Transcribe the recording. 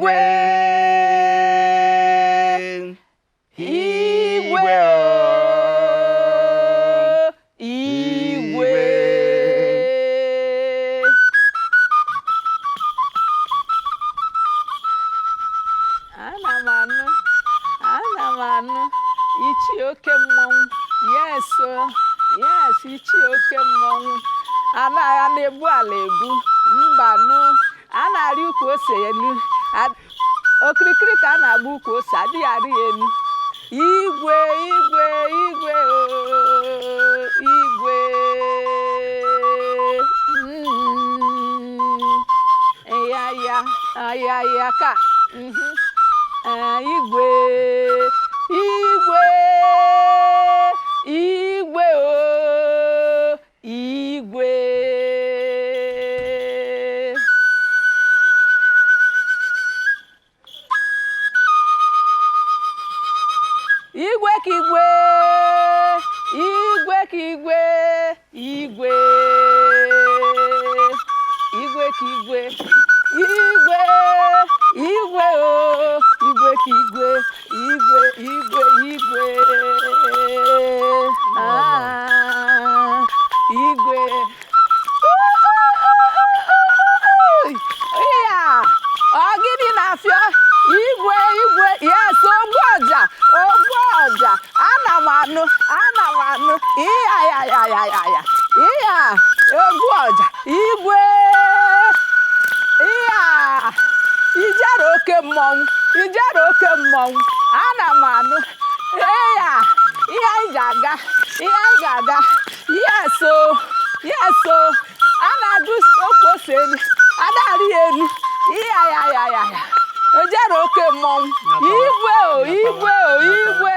Igwe. Igwe o, igwe. Ana m anụ, ana m anụ ichie oke mmọnwụ. Yes o, yes, ichie oke mmọnwụ. Anaghị a na-ebu ala ebu, mba nụ. A na-arị ukwu ose elu. Okirikiri ka a na-agba ukwu ose, adịghị arị ya elu. Igwe, igwe, igwe o, igwe. Ya ya ya ya ka igwe, igwe, igwe o, igwe. Igwe ka igwe, igwe ka igwe, igwe, igwe ka igwe, igwe, igwe o, igwe ka igwe, igwe, igwe, igwe. Ah, igwe. Ya, ọ gịnị na-afịọ? Igwe, igwe, yes, ogbu ọja, ogbu ọja. Ana m anụ, ana m anụ. Iya ya ya ya ya ya. Iya, ogbu ọja, igwe. Iya, ijere oke mmọnwụ, ijere oke mmọnwụ. Ana m anụ. Iya, ihe anyị ji aga, ihe anyị ga-aga. Yes o, yes o. A na-agụ okwu ose elu, a na-arị ya elu. Iya ya ya ya ya. Ojere oke mmọnwụ. Igwe o, igwe o, igwe.